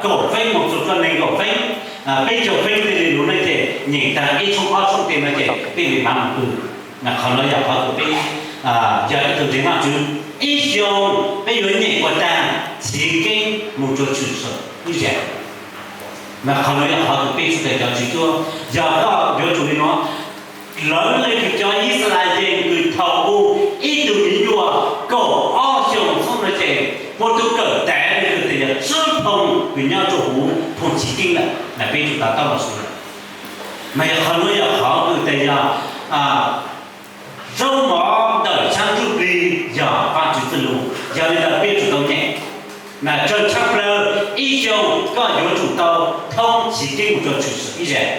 kaum feeb mus txug txoj neeg nkaum feeb, peb caug feeb tej li lug ne ces nyeem tag ib tshooj ob tshooj tej no ces peb li mam mus pw. Qhov no yog qhov kws peb yog ib tug ntseeg Vaajtswv, ib xyoos peb yuav nyeem ua taag chiv keeb mus rua tshwm sim ib zag. Mas qhov no yog qhov kws peb sawv daws cov tswv cuab, yog koj yuav tsum li nuav, lawv le kws cov Yixalayees kws thaum u ib tug miv nyuam kaum ob xyoos xwb no ces puab tub kawm tas le kws tes yog tswb phooj kws nyob rua huv phooj chiv keeb lawm, mas peb tsum to taub los su lawm. Mas yog qhov nuav yog qhov kws tes yog zaub mov ntawm tshaab ntsuj plig yog Vaajtswv txuj lug, yog li ntawd peb tsum tau nyeem. Mas tsawg tshaab plawg ib xyoos koj yuav tsum tau thoob chiv keeb mus rua tshwm sim ib zag.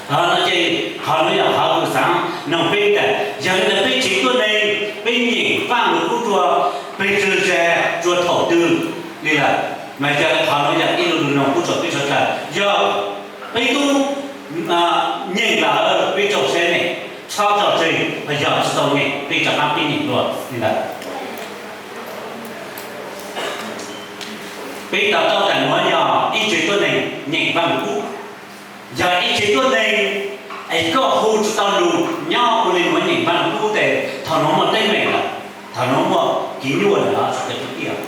No ces qhov nuav yog qhov kws xaav noog peb tas, yog li ntawd peb tsev tuab neeg peb nyeem Vaaj Lug Kub rua pes tsawg zag rua thaum twg li lawm? Mas yog qhov nuav yog ib lu lug noog kuj tsua peb sawv dlawg, yog peb tub nyeem lawm peb tsaug zog ne, txhob tso tseg, yog tsi tau nyeem peb rov qaab pib nyeem dlua li ntawd. Peb to taub tas nuav yog ib tsev tuab neeg nyeem Vaaj Lug Kub. Yog ib tsev tuab neeg es koj hu tsi tau lug nyob ua li nuav nyeem Vaaj Lug Kub tes thaum nuav muaj teeb meem lawm, thaum nuav muaj kev nyuaj lawm los tsi tau tiag.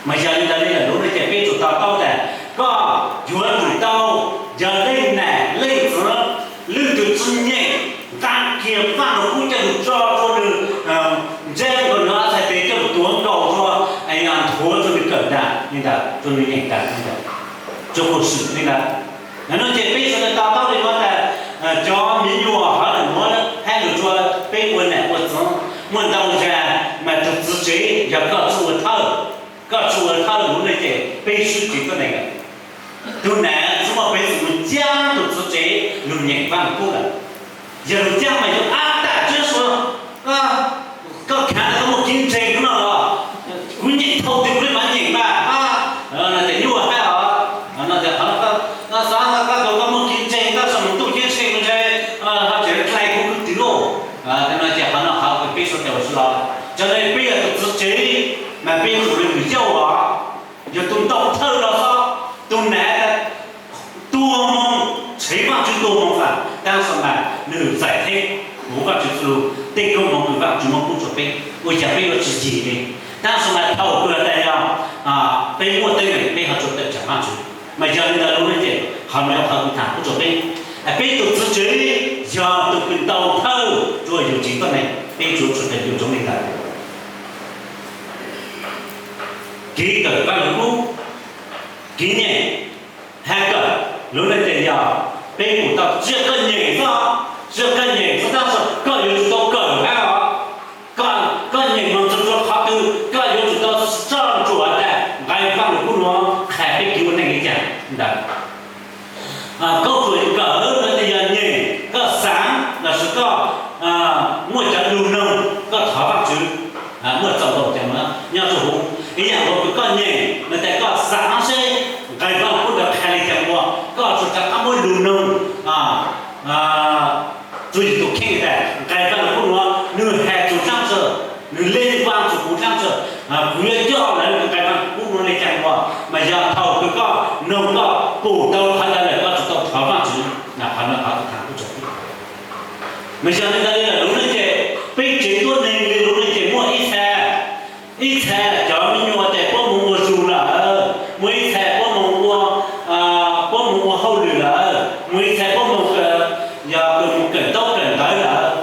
Mas yog li ntawd li lawm lub neej ces peb tsum to taub tas koj yuav tsum tau, yog leej nam leej txiv, leej twg tsi nyeem, nqa kiag Vaaj Lug Kub coj lug tso rua nwg ntseeg, nkaus nwg ob txhais tes coj lug tuav nkaus rua, nthuav rua nwg kawm tas li ntawd, rua nwg nyeem tas li ntawd, tsuas khuv xim li ntawd. Nuav ces peb sawv daws to taub li nuav tas, cov miv nyuam hov lawm nuav hab lug rua peb ua nam ua txiv muaj ntau zag, mas tug txiv tsev yog koj tsi ua thawj, koj tsi ua thawj lub neej ces peb swb tsev tuab neeg lawm. Tug nam tsi muaj peev xwm lug cab tug txiv tsev lug nyeem Vaaj Lug Kub lawm. Yog lug cab mas yug ab tam tsab sua, koj khaav tas koj muaj kev ntseeg no los kuv nyeem thaum twg kuv le maam nyeem mas, no ces nyuaj hab os. No ces qhov no xav tas koj muaj kev ntseeg, koj sau ntuj ceeb tsheej ntshe ho tseem dlai kuv kwv tij lauj. No ces qhov no qhov kws peb sawv daws ua tsi los, raws le peb yog tug txiv tsev mas peb yuav tsum le kws yauj os, yog tug ntaus thawj los xob, tug nam tuag moog, tshev Vaajtswv tuag moog xwb, taab sis mas nwg txais theeb huv Vaajtswv txuj lug tej koob moov kws Vaajtswv muab pub rua peb, ua cas peb yuav tsi yig li? Taab sis mas thaum kws tas yog peb muaj teeb meem peb ho tsuas tawm tsam Vaajtswv. Mas yog li ntawd lub neej ces qhov no yog qhov kws tham pub rua peb, peb tug txiv tsev yog tug kws ntaus thawj rua yug tsev tuab neeg, peb tsuas tsum tawm yug zoo li ntawd. Kev kawm Vaaj Lug Kub, kev nyeem hab kawm lub neej ces yog peb mus tau, tsi yog koj nyeem xwb, tsi yog koj nyeem xwb tab sis koj yuav tsum tau kawm hab os. Koj nyeem moog txug rua qhov twg koj yuav tsum tau soj ntsuam tas nqai Vaaj Lug Kub nuav qha peb kev ua neej li cas ntawd. Koj tsuas kawm no ces yog nyeem, koj xaav lossis koj muaj cov lug noog koj thov Vaajtswv, muaj txaus nkaus cov nuav nyob rua huv. Ib yaam nkaus kws koj nyeem no ces koj xaav seb nqai Vaaj Lug Kub ntawd qha li cas ua, koj tsuas rov qab muab lug noog rua yug tug kheej tas nqai Vaaj Lug Kub nuav nwg has txug saab sij, nwg le vaaj txug kuv saab sij, kuv yuav coj lawv nqai Vaaj Lug Kub nuav le caag ua. Mas yog thaum kws koj noog koj pum tau qhov ntawd lawm koj tsum tau thov Vaajtswv, qhov nuav qhov tham kuj tsaug. Mas yog li ntawd li lawm lub neej ces peb tsev tuab neeg li lub neej ces muaj ib txha, ib txha cov me nyuam tes puab moog ua zug lawm, muaj ib txha puab moog ua, puab moog ua hauj lwm lawm, muaj ib txha puab moog, yog kws moog kawm ntaub kawm ntawv lawm.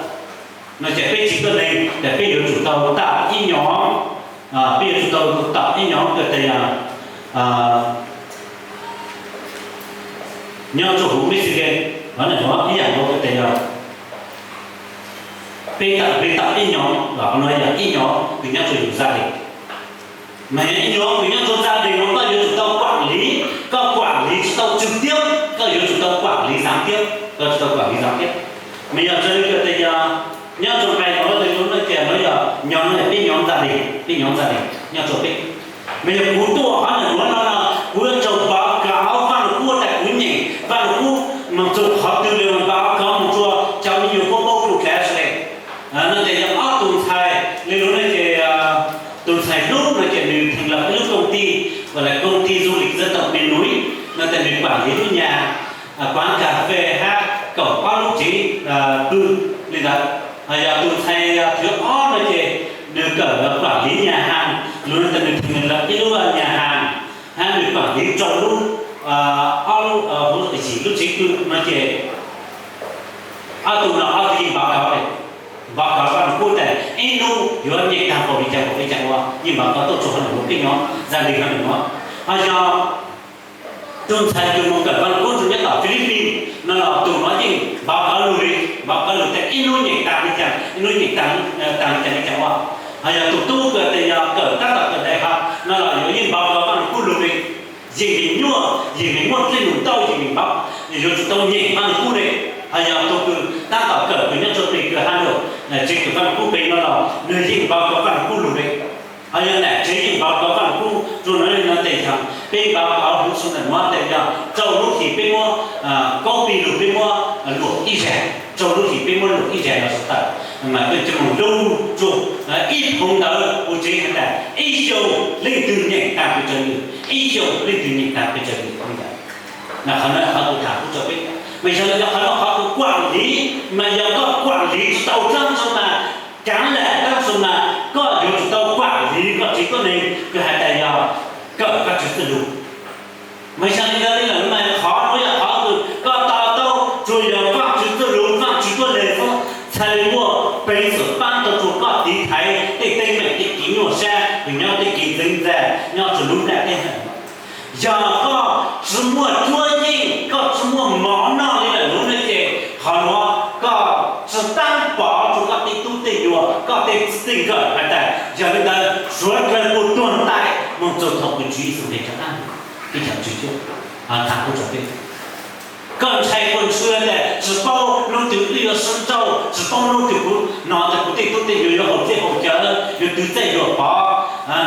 No ces peb tsev tuab neeg ces peb yuav tsum tau tam ib nyom, peb yuav tsum tau tam ib nyom kws tas yog nyob rua huv Michigan, ib yaam nkaus kws tas yog peb tam, peb tam ib nyom los qhov no yog ib nyom kws nyob rua yug zaj deg. Mas yog ib nyom kws nyob rua zaj deg no koj yuav tsum tau kuam liv, koj kuam liv tsi tau tswg tiab, koj yuav tsum tau kuam liv xaav tiab, koj tsi tau kuam liv xaav tiab. Mas yog raws li kws tas yog nyob rua nqai nuav le lub neej ces nuav yog nyom no yog peb nyom zaj deg, peb nyom zaj deg nyob rua peb. Mas yog kuv tuaj qhov nuav no, kuv yuav tsum npav kav Vaaj Lug Kub tas kuv nyeem Vaaj Lug Kub moog txug qhov twg le npav kav moog rua cov me nyuam puab paub lug dlav sle. No ces yog ob tug ntxhais le lub neej ces, tug ntxhais hlub no ces nwg theem lawv ib lub koom tij uas lawv công ty du lịch dân tộc miền núi no ces nws kuam li lub nyag, kuav kas fes hab kaum ob lub tsev pw li ntawd. Yog tus ntxhais thib ob no ces nws kawm kuam li nyag has, lug no ces nws thim lawv ib lub nyag has, hab nws kuam li rau lub, ob lub, yim lub tsev pw no ces ob tug no ob tug yeej npau kov, npau kov Vaj Lug Kub tas ib hnub yuav nyeem taag npaum li cas npaum li cas ua, yeej npau kov tuaj rua hauv ntawm nuav peb nyob, zaj li hauv ntawm nuav. Ho yog tug ntxhais kws moog kawm Vaj Lug Kub rua nyob tom Philippines no los tug nuav yeej npau kov lug li, npau kov lug tas ib hnub nyeem taag li cas, ib hnub nyeem taag, taag li cas li cas ua. Ho yog tug tub kws tas yog kawm tab tom kawm daim hab no los yuav yeej npau kov Vaj Lug Kub lug li. Yeej vim nyuaj, yeej vim muaj dlej num tauj, yeej vim npau, yuav tsum tau nyeem Vaj Lug Kub li. Ho yog tug kws tab tom kawm kws nyob rua peg kws ha lug, tsev kawm Vaj Lug Kub peg no los nwg yeej npau kov Vaj Lug Kub lug li. Ho yog nam tsev yeej npau kov Vaj Lug Kub rua nuav li no tes yog peb npau kov huv su ntawm nuav tes yog rau lub hlis peb muab, koob pig lug peb muab luam ib zag, rau lub hlis peb muab luam ib zag los sawv tawm, mas peb coj moog lug rua ib phoov ntawv ua tsev has tas ib xyoos leej twg nyeem taag pes tsawg lwm, ib xyoos leej twg nyeem taag pes tsawg lwm li ntawd. Mas qhov nuav qhov kws tham pub rua peb, mas yog li ntawd qhov nuav qhov kws kuam liv, mas yog koj kuam liv tsi tau dlaab tsi mas, kaav lam dlaab tsi mas koj yuav tsum tau kuam liv koj tsev tuab neeg kws has tas yog kawm Vaajtswv txuj lug. Mas yog li ntawd li lawm mas qhov nuav yog qhov kws koj to taub tsuas yog Vaajtswv txuj lug, Vaajtswv tuab neeg xwb, txhaj li muaj peev xwm paab tau rua koj tiv thaiv tej teeb meem tej kev nyuaj sab kws nyob tej kev ntxeev ntxas nyob rua lub nplaj teb. Yog koj tsi muaj cuab yeej, koj tsi muaj mov noj li lawm nuav ne ces qhov nuav koj tsi taab pov rua koj tej tub tej nyuam, koj tej txwj tej nkawm has tas yog li ntawd suav dlawg puas tuag ntais moog txug thaum kws Tswv Yexus nqes rov qaab, ib thaum tsi cuab. Tham kuv rua peb, koj ntshai puas ntshai tas tsi paub nub twg wb yuav sib nrauj, tsi paub nub twg kuv nov tas kuv tej tub tej nyuam yuav haus txij haus cawv, yuav twv txaij yuam pov,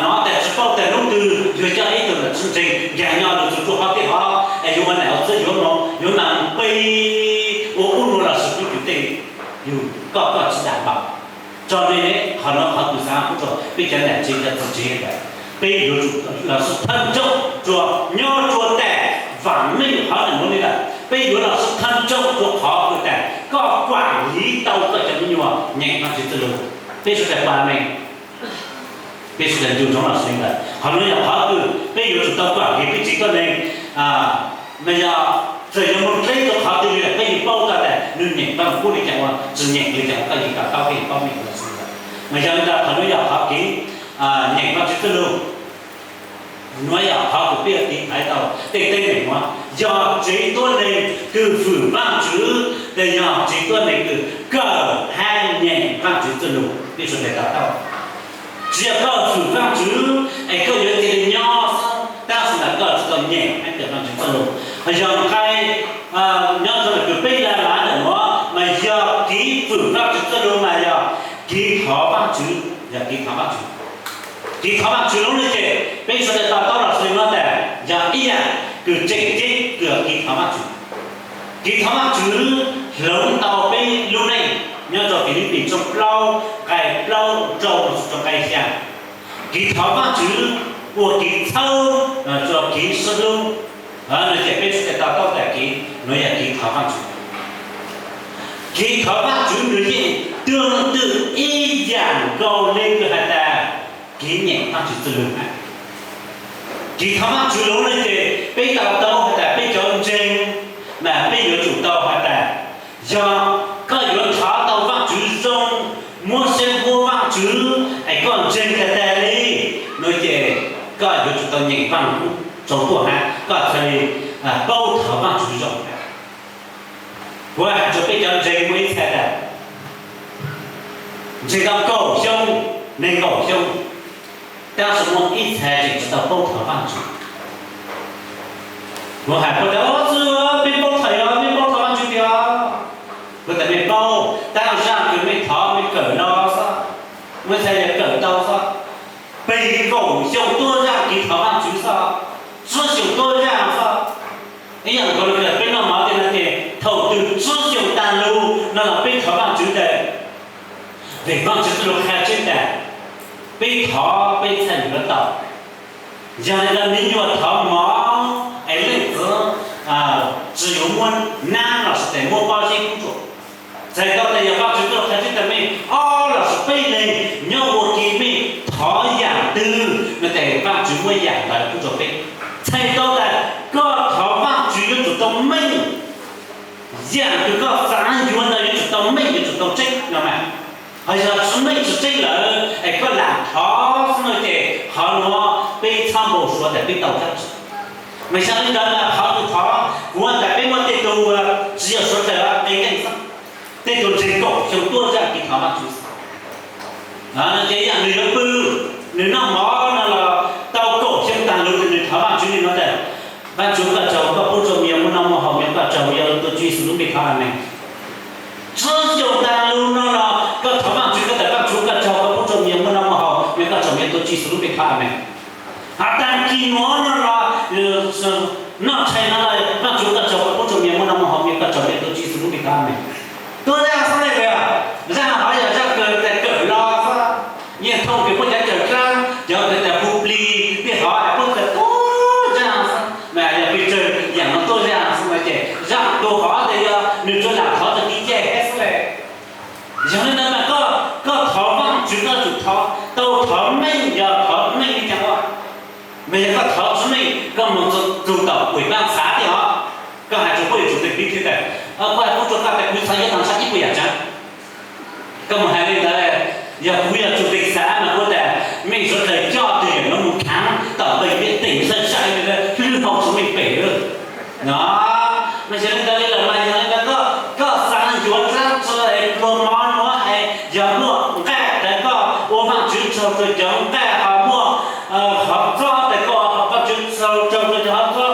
nov tas tsi paub tas nub twg yuav coj ib tug nam txiv ntseeg nkaag nyob lug txug rua qhov tej hov es yuav ua nam ua txiv yuav moog yuav mam pe ua ub nuav los sis pub cug tej, yug koj koj tsi dam npaum. Tso ne, qhov nuav qhov kws xaav pub rua peb cov nam tsev cov txiv tsev tas peb yuav tsum los sib thawj ntsoog rua nyob rua tas vaam meej qhov nuav li lawm, peb yuav los sib thawj ntsoog rua qhov kws tas koj kuam liv tau koj cov me nyuam nyeem Vaajtswv txuj lug. Peb sawv daws pab me, peb sawv daws ncu ntsoov los sib li ntawd. Qhov nuav yog qhov kws peb yuav tsum tau kuam liv peb tsev tuab neeg. Mas yog txawm yuav moog dleb rua qhov twg li lawm peb yeej paub tau tas nws nyeem Vaaj Lug Kub li cas ua, tsi nyeem li cas ua, koj yeej to taub, peb yeej paub meej los sib li ntawd. Mas yog li ntawd qhov nuav yog qhov kev nyeem Vaajtswv txuj lug. Nuav yog qhov kws peb yuav tiv thaiv tau tej teeb meem nuav. Yog tsev tuab neeg kws fwm Vaajtswv, tes yog tsev tuab neeg kws kawm hab nyeem Vaajtswv txuj lug, peb sawv daws to taub. Tsi yog koj fwm Vaajtswv es koj yuav cia li nyob xwb, tab sis mas koj tsi tau nyeem hab kawm Vaajtswv txuj lug. Yog nqai nyob rua kws peb laj laj ntawm nuav mas yog kev fwm Vaajtswv txuj lug mas yog kev thov Vaajtswv, yog kev thov Vaajtswv. Kev thov Vaajtswv lub neej ces peb sawv daws to taub los sib li nuav tas yog ib yaam kws tseem ceeb kws yog kev thov Vaajtswv. Kev thov Vaajtswv hloov ntau peb lub neej. Nyob rua Filipis tshooj plaub nqai plaub rau mus txug rua nqai xya. Kev thov Vaajtswv ua kev txhawb rua kev sib hlub. Nuav ces peb sawv daws to taub tas kev nuav yog kev thov Vaajtswv. Kev thov Vaajtswv nwg yeej tương tự ib yaam nkaus le kws has tas kev nyeem Vaajtswv txuj lug hab. Kev thov Vaajtswv lub neej ces peb to taub has tas peb cov ntseeg mas peb yuav tsum tau has tas yog koj yuav thov tau Vaajtswv zoo, muab siab npuab Vaajtswv es koj ntseeg tag tag li, nuav ces koj yuav tsum tau nyeem Vaaj Lug Kub tsaus ntuj hab koj txhaj li paub thov Vaajtswv zoo. Kuv has rua peb cov ntseeg muaj ib txhia tas ntseeg tau kaum xyoo, neeg nkaum xyoo, tab sis muaj ib txhia tseem tsi tau paub thov Vaajtswv. Kuv has puab tas, Txwj, mej paub thov, mej paub thov Vaajtswv tiag? Kuv tas, Mej paub, tab zaaj kws mej thov mej kawm no xwb. Muaj ib txhia yog kawm tau xwb, peb kaum xyoo tuab zaaj kev thov Vaajtswv xwb, tsib xyoo tuab zaaj xwb. Ib yaam nkaus le peb noj mov tej no ces thaum twg tsib xyoo taag lug no los peb thov Vaajtswv tas, vim Vaajtswv txuj lug qha tseb tas peb thov peb txhaj yuav tau. Yog li ntawd me nyuam thov mov es leej txiv tsis yuav muab nab los sis tes muab pob zeb pub rua. Txhais tau tas yog Vajtswv tuaj qha tseb tas mej ob los sis peb leeg nyob ua ke mej thov yam twg no ces Vajtswv muab yam ntawd pub rua peb. Txhais tau tas koj thov Vajtswv yuav tsum tau meej, yam kws koj xav yuav ntawd yuav tsum tau meej yuav tsum tau tseeb no mas. Ho yog tsis meej tsis tseeb lawm es koj lam thov xwb no ces qhov nuav peb txhob npau suav tas peb tau dlaab tsi. Mas yog li ntawd mas qhov kws thov kuv has tas peb muaj tej tug tsis yog suav dlawg qe yeej xwb, tej tug ntseeg kaum xyoo tuaj zaj kis thov Vajtswv. Ces yam nws yuav pw, nws noj mov no los tau kaum xyoo taag lug nws thov Vajtswv li no tas, Vajtswv koj tsaug koj pub rua me nyuam muaj noj muaj haus, me nyuam koj tsaug, yog tuav Tswv Yexus lub npe thov, amees. Tsib xyoos taag lug no los koj thov Vajtswv koj tas Vajtswv koj tsaug koj pub rua me nyuam muaj noj muaj haus, me nyuam koj tsaug, me nyuam tuav Tswv Yexus lub npe thov, amees. Ho taag kis nuav no los noj tshais no los Vajtswv koj tsaug koj pub rua me nyuam muaj noj muaj haus, me nyuam koj tsaug, me nyuam tuav Tswv Yexus lub npe thov, amees. Tuab zaj xwb le, zaj hov yog zaj kawg tas kawm los xwb, yeej thooj kws muaj cov cawm dlaab, cov kws tas hu plig peb hov puab txawm tuab zaj xwb mas yog pes tsawg yam no tuab zaj xwb no ces zaj tus hov tas yog nws tsuas lam thov rua kev cai xwb le. Yog li ntawd mas koj thov Vajtswv koj tsum thov tau thov meej, yog thov meej li cas ua, mas yog koj thov tsis meej koj moog txug tom uim paab xav tiag os. Koj has rua puab yuav tsum teg pib thiab tas, kuv has pub rua koj tas kuv txhad yuav tag nrho ib puas yam tsav. Koj moog has li ntawd, yog kuv yuav tsum teg xav mas kuv tas mej suav dlawg coj tug yam nuav moog khaav tom nqe peb teem sai sai hlwb hau tsis meej pem lawm. No mas yog li ntawd li lawm mas yog li ntawd koj xav yuav dlaab tsi es pluag mov nuav es yog muaj nqaij tas koj ua Vajtswv tsaug rua cov nqaij, ho muaj qhov txob tas koj ua Vajtswv tsaug rua cov qhov txob,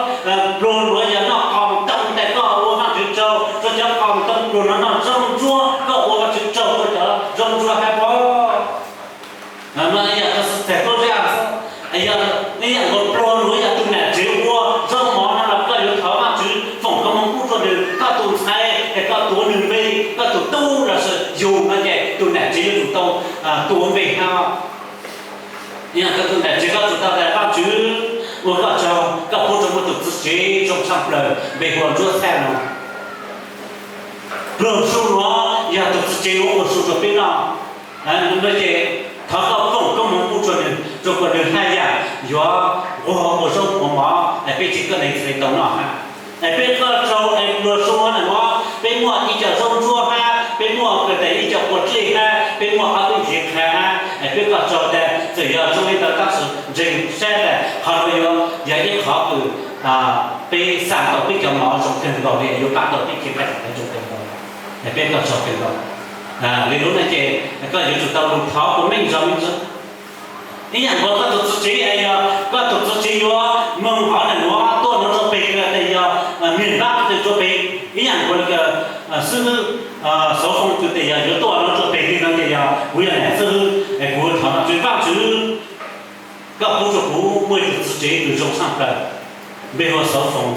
pluag nuav yog noj qos ntoo tas koj ua Vajtswv tsaug rua cov qos ntoo, pluag nuav noj zaub ntsuab koj ua Vajtswv tsaug rua cov zaub ntsuab hab pob. Mas yog koj xav txhais tuab zaj xwb, yog ib yam nkaus pluag nuav yog tug nam tsev ua zaub mov no los koj yuav thov Vajtswv foom koob moov pub rua nws, koj tus ntxhais es koj tuav nws npe, koj tus tub los sis yug no ces tus nam tsev yuav tsum tau tuav npe hab. Yog koj tus nam tsev koj tsum tau tas Vajtswv ua koj tsaug koj pub rua muaj tus txiv tsev zoo tshaj plaws npe hu ua Ntsuab Txhaj no. Pluag su nuav yog tus txiv tsev nuav ua su rua peb noj, no ces thov koj foom koob moov pub rua nws rua kom nws haj yam yuav nquag ua zaub ua mov es peb tsev koj neeg txhua tau noj hab. Es peb koj tsaug es pluag su nuav peb muaj ib co zaub ntsuab hab, peb muaj kws tas ib co kua dlej hab, peb muaj ob peb ntsev qha hab, es peb koj tsaug tas txawm yog zoo li ntawd tab sis ntseeg saib tas qhov nuav yuav yog ib qhov kws peb xaa tau peb cov mov zoo kawg nkaus li, yuav paab tau peb kev pab zoo kawg nkaus. Es peb koj tsaug kawg nkaus. Li lub no ces koj yuav tsum tau lug thov kuas meej zog me ntsis. Ib yam nkaus koj tus txiv tsev es yog koj tus txiv tsev yuav moog hov nam nuav tuaj nuav rua peg kws tas yog miền Bắc tuaj rua peg, ib yam nkaus li xib hwb Xauv Foom kws tas yog yuav tuaj nuav rua peg li no tas yog kuv yog nam xib hwb es kuv thov Vajtswv, Vajtswv, koj pub rua kuv muaj ib tug txiv tsev kws zoo tshaj plaws, npe hu ua Xauv Foom.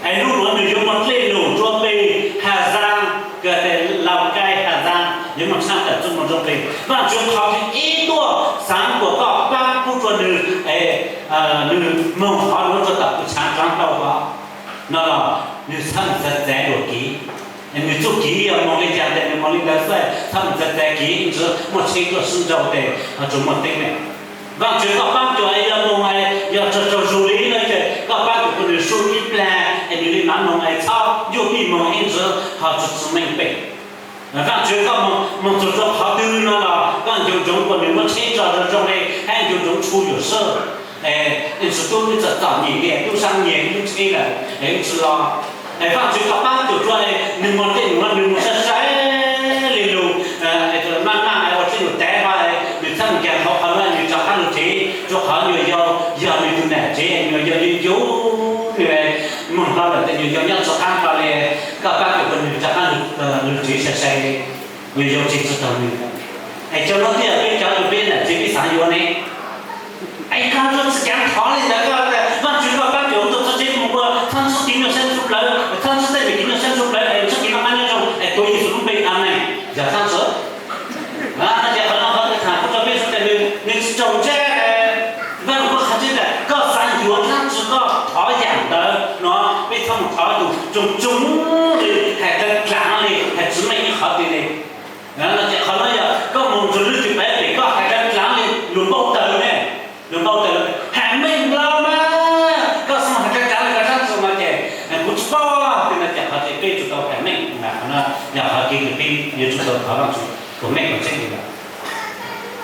Es hnub nuav nwg yuav muaj dlej lug rua peg Hà Giang, kws tas Lào Cai, Hà Giang, yuav muaj tshaj plaws txuj moog rua peg. Vajtswv, qhov kws ib tuaj xaav kuas koj paab pub rua nwg, nwg moog hov nuav rua tom kws tshaav dlaav hlau hov no los nwg txhaj txav txav dua kev. Nwg txuj kev yog moog li cas tes nwg moog li ntawd xwb, txhaj txav txav kev ib ntsis muaj tsheb tuaj sib nrau tes ho tsuas muaj teeb meem. Vajtswv, koj paab cuam es yog moog es yog tsaug tsaug zug li no ces koj paab cuam kuas nwg su ib plag es nwg li maav moog es txhob yuj pij moog ib ntsis ho tsi tsi meej pem. Vajtswv, koj moog txug rua qhov twg no los koj nco ntsoov kuas nwg muaj tsheb tso zoo zoo li hab nco ntsoov tshu yuam sij. Ib ntsis tub wb txom txom nyem li tub saab nyag wb lub tsheb lawm es wb tsi los. Es Vajtswv, koj paab cuam rua nwg moog tej num nwg moog sai sai li lug, maj maj ua tej num tav ho nwg txhaj moog nkaag hauv qhov nuav nwg rov qaab lug tsev rua qhov nyuam yaus yog nwg tug nam tsev, nyuam yaus yug yug nwg moog hlo lawm tes nyuam yaus nyob tsi qaab hlo li. Koj paab cuam kuas nwg rov qaab lug tsev sai sai li, nyuam yaus tsev tsi taug nwg. Es cov nuav twb yog peb cov kws peb nam tsev peb xaav yuav ne. Es koj tsi caav thov li ntawd, koj tas Vajtswv, koj paab cuam kuv tug txiv tsev moog ua txhab ntxwg kev nyuaj siab ntxhua plawg, txhab ntxwg tej me kev nyuaj siab ntxhua plawg es ntxhwb kev noj qab nyob zoo es tuav Yexus lub npe, amees. Yog txhab ntxwg no ces qhov no qhov kws tham kuv rua peb sawv daws, nwg tsi tsaug ntseb. Vaj Lug Kub qha tseb tas koj mus thov tus zoo zoo li, hais dlav dlav li, hais tsis meej ib qhov twg li. No ces qhov no yog koj mus ntsuag lwj tus pem pem koj hais dlav dlav li lus npau taws ne, lus npau taws, hais meej nplog mas koj xav hais dlav dlav li koj sab xu no ces kuv tsis paub li no ces qhov ces peb yuav tsum tau hais meej. Qhov no yog qhov kev kws peb yuav tsum tau thov Vaajtswv kom meej kom tseeb li ntawd.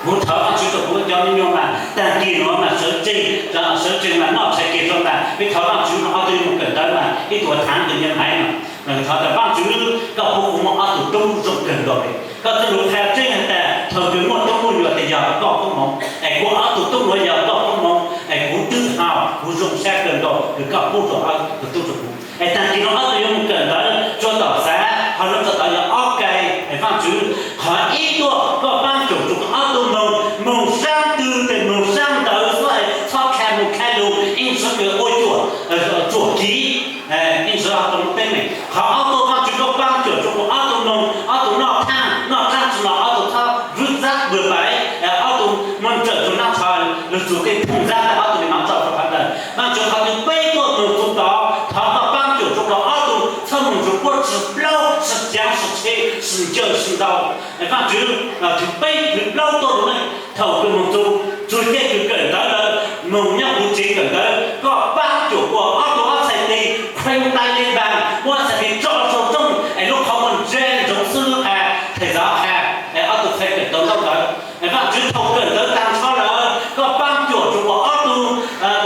Kuv thov Vaajtswv kom kuv cov me nyuam mas tag kis nuav mas sawv tsees, sawv tsees mas noj tshais kiag rau mas peb thov Vaajtswv mas ob tug yuav mus kawm ntawv mas ib tug ua thaav tus nyuag maiv no, thov tas Vaajtswv koj pub kuv muaj ob tug tub zoo kawg nkaus li. Koj txuj lus qha tseeb has tas thaum kws muaj tub muaj nyuam tes yog koj koob moov, es kuv ob tug tub nuav yog koj koob moov, es kuv twb haus kuv zoo sab kawg nkaus kws koj pub rau ob tug tub rau kuv. Es tag kis nuav ob tug yuav mus kawm ntawv tsuav tom xav, ho nuav tsuav tom yog ob kais, es Vaajtswv qhov ib tuaj koj paab cuam rua koj ob tug moog, moog saab twg tes moog saab ntawd xwb, txhob kha moog kha lug, ib ntsis kws ua cuam, cuam kiv, ib ntsis ho tau lub teeb meem. Qhov ob tuaj Vaajtswv koj paab cuam rua kuv ob tug moog, ob tug noj thaaj noj tsaab tsi no ob tug txhob vwb txab pw pais, ob tug moog rawm rua naab tsho, lug txug tej thooj zab ob tug li maam tso rua qhov ntawd. Vaajtswv qhov twg peb tuaj moog txug tod, thov koj paab cuam rua koj ob tug txhob moog txug puab tsi plaub tsi caav tsi tshe, tsi ncaws tsi ntau. Vaajtswv, thwv peb thwv plaub tuaj rua nej, thaum kws moog txug, txug caij kws kawm ntawv lawm, moog nyob huv tsev kawm ntawv, koj paab cuam kuas ob tug ob txhais tes khueej ntais le npaas, muab ob txhais tes tso rua rooj, es lub qhov muag ntse ntsoov xwb lub qha, thais zov qha, es ob tug txhais kawm tau ntaub ntawv. Vaajtswv thaum kawm ntawv taag nrho lawm, koj paab cuam rua kuas ob tug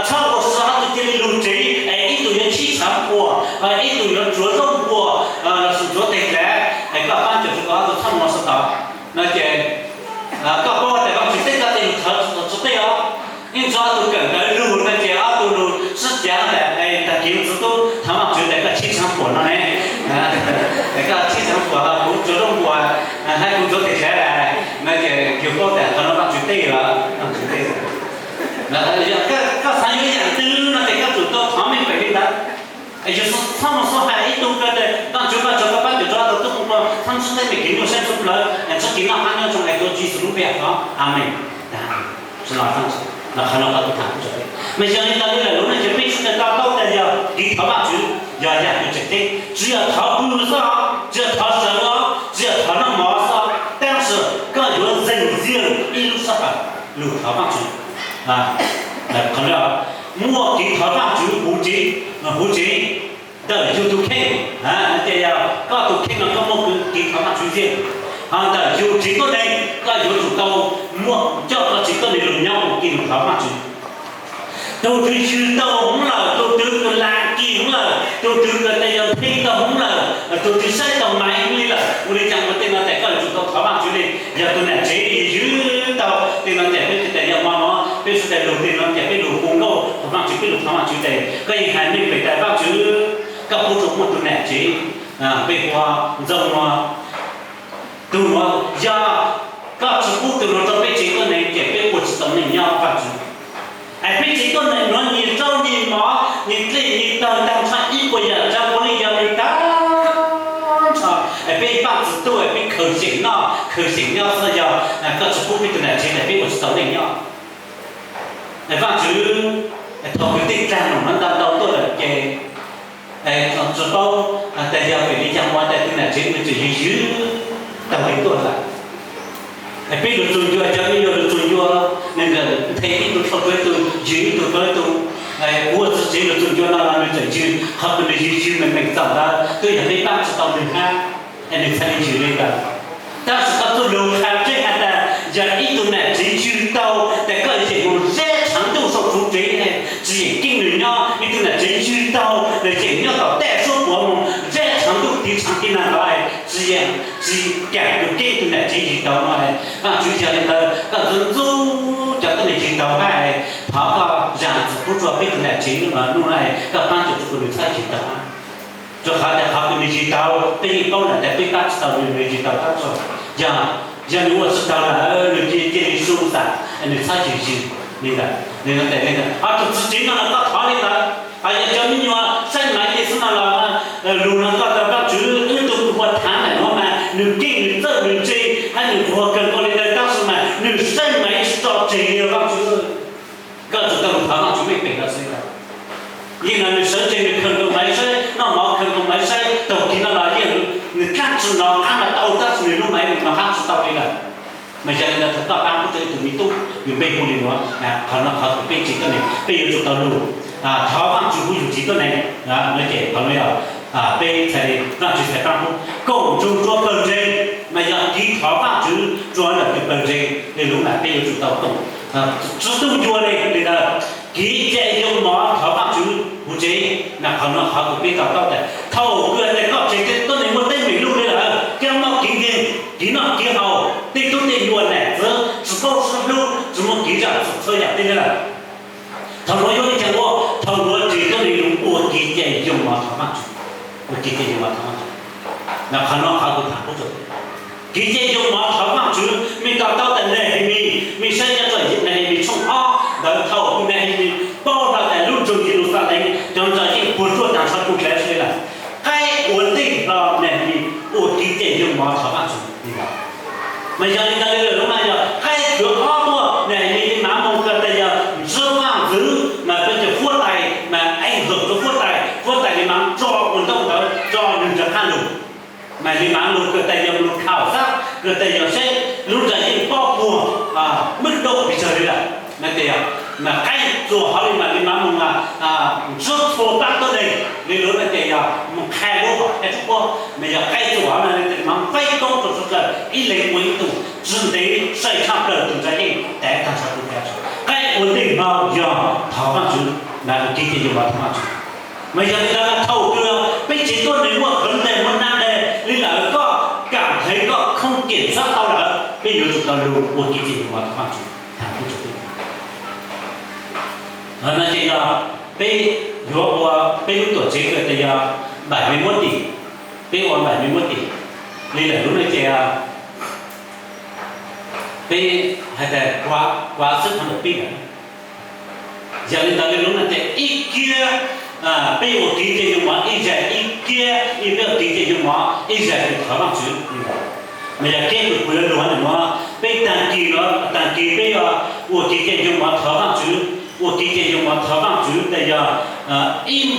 txhob ua si, ob tug cia li lug tsev, es ib tug yuav chib tshaav puam, ib tug yuav tsuav rooj puam, lossis tsuav teg dlav, es koj paab cuam rua kuas ob tug txhob moog si tod. No ces koj paub tas Vaajtswv teb koj tej lug thov tsi teb os. Ib ntsis ob tug kawm ntawv lug no ces ob tug lug sib cav tas, tag kis txiv tub thov Vaajtswv tas koj chib tshaav puam no ne, koj chib tshaav puam, kuv tsuav rooj puam, hab kuv tsuav teg dlav lawm, no ces yug paub tas qhov no Vaajtswv teb lawm. Koj xav yuav yaam twg no ces koj tsum tau thov meej pem li ntawd. Yug txhob moog xub hais ib tug kawg tas Vaajtswv, Vaajtswv koj paab cuam rua tug tub ua thaab tsi teb me kev nyuaj sab ntsuj plawv, txhob kev noj qab nyob zoo es tuav Tswv Yexus lub npe thov, amees. Mas yog li ntawd li lawm lub neej ces peb sawv daws to taub tas yog kev thov Vaajtswv yog yaam kws tseem ceeb, tsi yog thov pw xwb, tsi yog thov sawv os, tsi yog thov noj mov xwb, tab sis koj yuav zeeg ziag ib lub sab pam lug thov Vaajtswv. Qhov no muaj kev thov Vaajtswv huv tsev, huv tsev ntawm yug tug kheej, ces yog koj tug kheej no koj muaj kev thov Vaajtswv ziag, ho ntawm yug tsev tuab neeg koj yuav tsum tau muaj coj koj tsev tuab neeg lug nyob ua ke lug thov Vaajtswv. Tug twg ywg tau hwv lawm, tug twg kws lam kis hwv lawm, tug twg kws tas yog nthe tau hwv lawm, tug twg saib tau maiv hwv li lawm, ua li cas ua tej no tas koj yuav tsum tau thov Vaajtswv li. Yog tug nam tsev ywg tau tej no tas peb tas yog mo no peb sawv daws lug tej no tas peb lug hu nkauj thov Vaajtswv, peb lug thov Vaajtswv tas koj yeej hais meej pem tas Vaajtswv, koj pub rua muaj tug nam tsev, peb hu Ntxoog no, tug nuav yog koj tsi pub tug nuav rua peb tsev tuab neeg ces peb ua tsi tau neej nyob Vaajtswv. Es peb tsev tuab neeg nuav nyias zaub nyias mov nyias dlej nyias tawg taag nrho ib puas yaam tsav puav leej yog nws taag nrho. Es peb paab tsi tuaj es peb khaws xyeem noj khaws xyeem nyob xwb, yog koj tsi pub peb tug nam tsev tas peb ua tsi tau neej nyob. Vaajtswv, thaum kws tej dlaag num nuav nta ntau tuaj lawm ces tsi paub tas yog vim li cas ua tas tug nam tsev nws tseem ywg ywg taug li tuaj lawm. Peb lug txug ncua, cov me nyuam lug txug ncua, nws nthe ib tug dhau rua ib tug, ywg ib tug rua ib tug. Kuv ua txiv tsev lug txug ncua no los nws tseem ywg, qhov kws nws ywg ywg meej meej txaus ntawd twb yog peb paab tsi tau nws hab, es nws txhaj le ywg le ntawd. Tab sis koj txuj lug qha tseeb has tas yog ib tug nam tsev ywg tau tas koj yeem mus zeb tshav ntuj saum tsuv tsev, tsi yeem keeb nws nyob. Ib tug nam tsev ywg tau tas yeem nyob tom tej suab puav mus zeb tshav ntuj tiv tshav tiv nag los tsi yeem, tsi kaam kws keeb ib tug nam tsev ywg tau no. Vaajtswv, yog li ntawd koj ntxub ntxub cov tuab neeg ywg tau hab, thov koj zam txim pub rua peb tug nam tsev nuav, nuav koj paab cuam rua kuas nws txhob ywg tau hab. Rua qhov tas qhov kws nws ywg tau peb yeej paub lawm tas peb paab tsi tau nws, nws ywg tau tab txuas. Yog, yog nws ua tsi tau lawm nws cia li su xam, nws txhob ywg ywg li ntawd. Ho tug txiv tsev no los koj thov li ntawd. Yog cov me nyuam saib maiv le xwb no los, lug no koj tas Vaajtswv, wb tug kws ua thaav ntawm nuav mas nws keej nws txawj nws ntse hab nws nquag kawg nkaus li ntawd tab sis mas nws saib maiv tsi tso tseg li Vaajtswv. Koj tsum tau lug thov Vaajtswv meej pem no xwb. Yeej no nws sawv tsees nws khaws nkaus maiv saib, Saib taug kev no los yeej nws dlaab tsi nov qaab mas tau, tab sis nws lub mav nws nov qaab tsi tau li lawm. Mas yog li ntawd thov koj paab kuv txug ib tug me tub yus npe hu li nuav, qhov no qhov kws peb tsev tuab neeg peb yuav tsum tau lug thov Vaajtswv hu yug tsev tuab neeg. No ces qhov no yog peb txhais li Vaajtswv txhais paab kuv koom nrug rua pawg ntseeg, mas yog kev thov Vaajtswv rua ntawm kws pawg ntseeg li lub mas peb yuav tsum tau koom tsi tug yuav li li ntawd. Kev cai yoo mov thov Vaajtswv huv tsev, mas qhov no qhov kws peb tau taub tas thaum kws tas koj tsev tuab neeg muaj teeb meem luj li lawm, kev mob kev nkeeg, kev noj kev haus, tej tub tej nyuas nam txiv tsi paub sib hlub, tsi muaj kev zam txim txhua yaam tej lawm. Thaum nuav yuav ib txhia ua, thaum nuav tsev tuab neeg lug ua kev cai yoo mov thov Vaajtswv, ua kev cai yoo mov thov Vaajtswv. Mas qhov no qhov kws tham kuv txug kev cai yoo mov thov Vaajtswv, mej tau taub tas Nehemis, mej saib nyob rua Nehemis tshooj ob ntawd, thaum Nehemis paub hlo tas lub nroog Yeluxalees cov ntsa yeej puag ruaj taag nrho kuj dlav sab lawm, qaib ua ntej hlo Nehemis ua kev cai yoo mov thov Vaajtswv li ntawd. Mas yog li ntawd li lawm mas yog qaib thwv ob tuaj, Nehemis li maav moog kws tas yog ntsib vaaj ntxwv mas peb cov huab tais mas eej hawm rua huab tais, huab tais li maav tso ua ntawm ntawd tso nwg cov qhaab lug. Mas li maav lug kws tas yog lug khaum xab kws tas yog seb lub ntsa yeej pob puag, mub dau pes tsawg li lawm. Mas tas yog mas qaib txuas hov li mas li maav moog ntsib txhua paab tuab neeg li lub mas tas yog moog qha lub hom qab tub puab, mas yog qaib txuas hov mas li tas maav faib koob rua suav dlawg ib leeg ua ib tug, tsi ntev sai tshaaj plawg tug ntsa yeej tas taag nrho tug tas. Qaib ua ntej hlo yog thov Vaajtswv, mas ua kev cai yoo mov thov Vaajtswv. Mas yog li ntawd thaum kws peb tsev tuab neeg muaj qhov ntawd muaj naj ntawd li lawm, koj kaam hais koj khoob kiam txhab tau lawm, peb yuav tsum tau lug ua kev cai yoo mov thov Vaajtswv. Tham kuv txug peb no ces yog peb yuav ua peb lub tuam tsev kws tas yog npaim me muab tim, peb ua npaim me muab tim li lawm lub no ces peb has tas kuav xwb qhov ntawm peb lawm. Yog li ntawd li lub no ces ib kiag peb ua kev cai yoo mov ib zag, ib kiag ib peb ua kev cai yoo mov ib zag kws thov Vaajtswv li ntawd. Mas yog kev kws kuv yuav lug nuav, peb taag kis nuav taag kis peb yuav ua kev cai yoo mov thov Vaajtswv, ua kev cai yoo mov thov Vaajtswv tas yog ib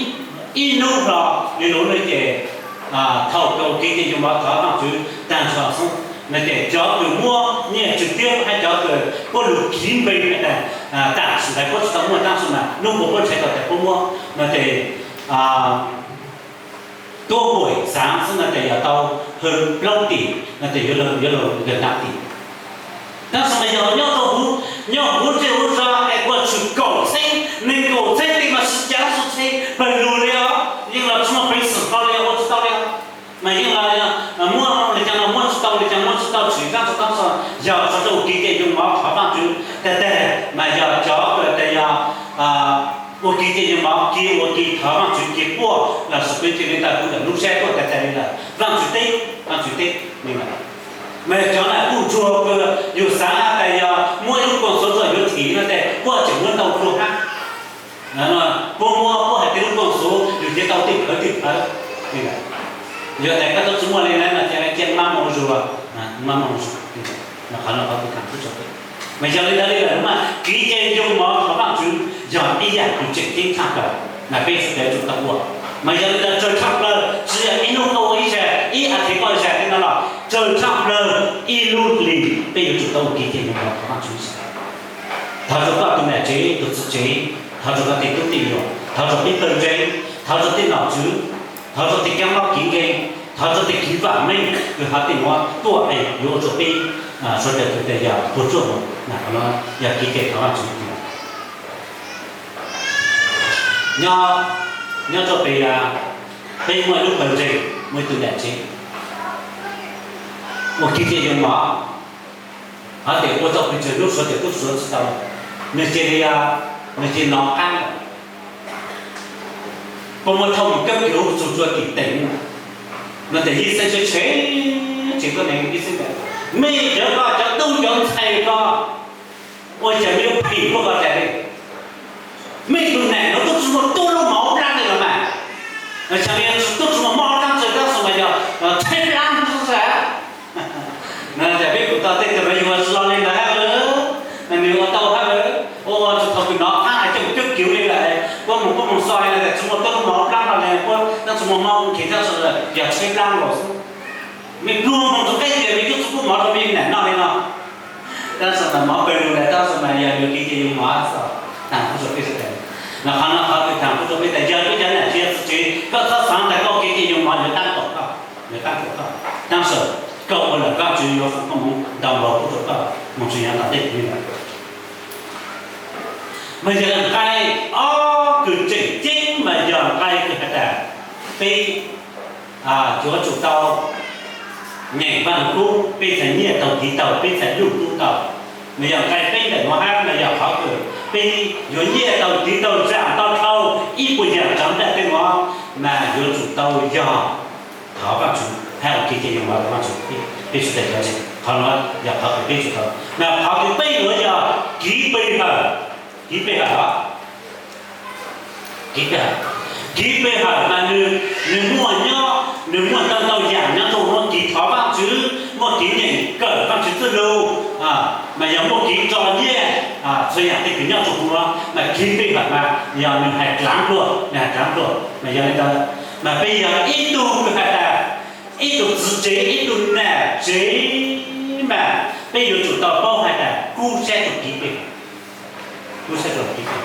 hnub hlo li lub no ces thaum kws ua kev cai yoo mov thov Vaajtswv taag nrho xwb no ces cov kws muab nyiaj tswv tiab hab cov kws puab lug kiv npe has tas taam sim ntawd puab tsi tau muaj taab sis mas hnub puab ntshai tau tas puab muab no ces tuab npuam xaav xwb no ces yog tau hwj plaub tim no ces yuav lug nkawd hnav tim. Tab sis mas yog nyob rua huv, nyob huv ntsej huv zog es kuas tshwm kaum txheeb, neeg kaum txheeb tim mas sib cav sib txheeb pawg lug li os, yeej los tsi muaj peev xwm hlo li, ua tsi tau li os. Mas yeej los muab li caag los muab tsi tau, li caag muab tsi tau, tshwm zaaj tsi tau xwb. Yog tsi tau ua kev cai yoo mov thov Vaajtswv tag tag mas yog cov kws tas yog ua kev cai yoo mov, kev ua kev thov Vaajtswv, kev quaj los sis peb cia li ntawm kuv ntawm lub sab quaj tag tag li lawm, Vaajtswv teb, Vaajtswv teb li lawm. Mas cov ntawd kuj tsuag kws yus xaav tas yog muab ib lub koom xuv txog yuav thim no ces puab tseem muab ntau dlua hab. Puab muab puab hais tias lub koom xuv yus cia tau tej phawv tej phawv li lawm. Yog tas koj tub tsi muaj li na no ces cia maj moog zuj, maj moog zuj. Qhov no qhov kuv tham tub tso. Mas yog li ntawd li lawm mas kev cai yoo mov thov Vaajtswv yog ib yaam kws tseem ceeb tshaaj plawg mas peb sawv daws yuav tsum tau ua. Mas yog li ntawd tsawg tshaaj plawg, tsi yog ib hnub koj ua ib zag, ib as thiv koj zag tej no los tsawg tshaaj plawg ib lub hlis peb yuav tsum tau ua kev cai yoo mov thov Vaajtswv. Thov rua koj tug nam tsev tug txiv tsev, thov rua koj tej tub tej nyuam, thov rua peb pawg ntseeg, thov rua tej nom tswv, thov rua tej keeb mob kev nkeeg, thov rua tej kev vaam meej kws hov tej nuav tuaj es yuav ua rua peb sawv daws kws tas yog puag tsuaj moog. Qhov no yog kev cai thov Vaajtswv. Nyob, nyob rua peb, peb muaj ib lub pawg ntseeg, muaj ib tug nam tsev ua kev cai yoo mov, hov tias ua tau pes tsawg hnub suav tias tub suav tsi tau, nwg cia li, nwg cia li nov qaab lawm. Puab muab thauj moog kawb kiv txug rua tim teem no tas yeej xeeb tsheb tsheb, tsev tuab neeg yeej xeeb tas mej cov ko cov tub cov ntxhais ko ua cas mej yuav phim puab ko tas li. Mej tug nam nuav tub tsi muaj tub lub mov dlaab li los mas, cas mej tub tsi muaj mob dlaab tsi, tab sis mas yog tsheb dlaab xwb. Cas peb kuj tau tej tug yuav zoo li ntawd hab, nwg ua tau hab, ua ua txug thaum kws nov qaab es coj moog kawb kiv li lawm, puab moog puab moog xoi tas tsi muaj tub lub mov dlaab no le, Tab sis mas mov nrhiav tab sis yog tshaib plab los xwb. Me pluag moog rua qab tias me tub txug kuj mov rua me nam noj li no. Tab sis mas mov pawg lug ntawd tab sis mas yog yus kev cia yus mov xwb. Taag kuv rua peb sawv daws, no qhov no qhov kws taag kuv rua peb tas yog koj cov nam tsi yog txiv tsev koj txhob xaav tas koj kev cia yus mov yuav tab tom koj, yuav tab tom koj. Tab sis koj ua lawm Vaajtswv yuav foom koob hmoov ntau npaum kuv rua koj moog tsi yog tom ntej li lawm. Mas yog nqai ob kws tseem ceeb mas yog nqai kws has tas peb yuav tsum tau nyeem Vaaj Lug Kub, peb txhais nyiaj tau tiv taug, peb txhais luj kub tau. Mas yog nqai peb ntawm nuav hab mas yog qhov kws peb yuav nyiaj tau tiv taug zaam tau dhau ib puas yaam tsav ntaj tej nuav mas yuav tsum tau yog thov Vaajtswv hab ua kev cia yus mov rua Vaajtswv. Peb sawv daws cov ntseeg qhov nuav yog qhov kws peb tsum tau, mas qhov kws peb yuav yog kev pe hawm, kev pe hawm os. Kev pe hawm, kev pe hawm mas nws, nws muaj nyob, nws muaj ntau ntau yaam nyob rua huv kev thov Vaajtswv, muaj kev nyeem kawm Vaajtswv txuj lug, mas yog muaj kev tso nyiaj, txhua yaam tej kws nyob rua huv nuav mas kev pe hawm mas yog nws hais dlaav dlua, nws hais dlaav dlua. Mas yog li ntawd mas peb yog ib tug kws has tas ib tug txiv tsev, ib tug nam tsev mas peb yuav tsum tau paub has tas kub sab rua kev pe, kub sab rua kev pe.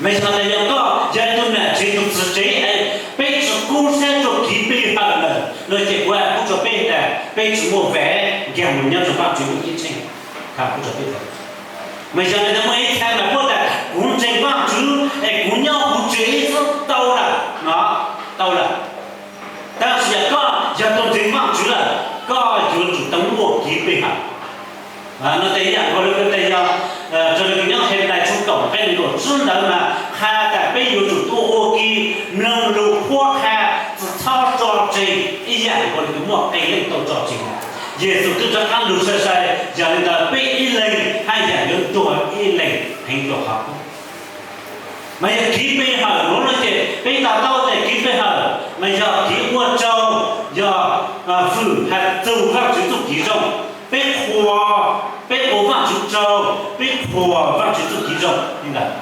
Mas yog tas yog koj yog ib tug nam tsev tug txiv tsev es peb tsi kub sab rua kev pe hawm lawm no ces kuv has kuv rua peb tas peb tsi muaj vev nkaag mus nyob rua Vaajtswv lub ceeb tsheej. Kuv rua peb tas, mas yog li ntawd muaj ib txha mas puab tas kuv ntseeg Vaajtswv es kuv nyob kuv tsev xwb tau lawm no, tau lawm. Tab sis yog koj yog tug ntseeg Vaajtswv lawm, koj yuav tsum tau muaj kev pe hawm. No tes ib yaam nkaus li tes yog raws li kws nyob Henplais tshooj kaum nqe nees nkaum tsib ntawd mas qha tas peb yuav tsum tuaj ua ke mloog lus qhuab qha, tsi txhob tso tseg ib yaam nkaus li kws muaj qee leej tau tso tseg. Yexus twb rov qaab lug sai sai, yog li ntawd peb ib leeg haj yam yuav tuag ib leeg heev dlua qhov kub. Mas yog kev pe hawm nuav no ces peb to taub tas kev pe hawm mas yog kev ua tsaug, yog fwm has txug Vaajtswv txuj kev zoo. Peb qhuas, peb ua Vaajtswv tsaug, peb qhuas Vaajtswv txuj kev zoo li ntawd.